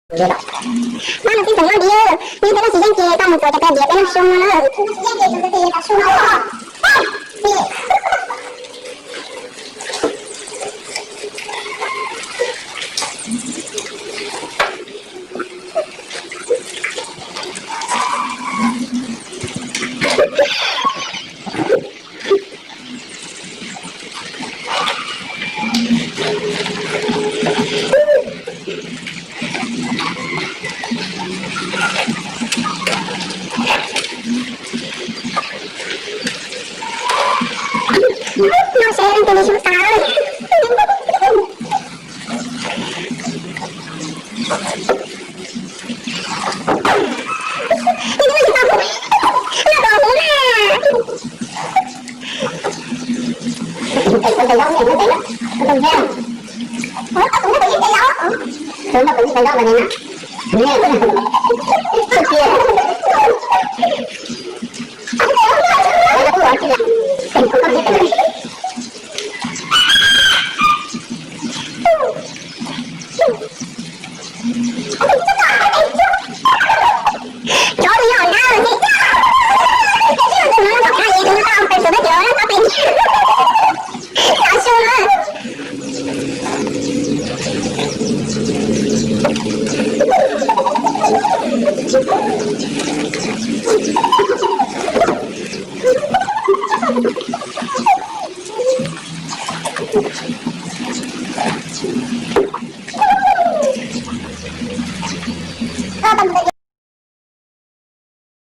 Mab no tib tsoom noj diav, neb peb lub tsis yeej ces tau mus tuav cov diav peb noj xyoo no na. Noj seb leej twg li xyoo tas.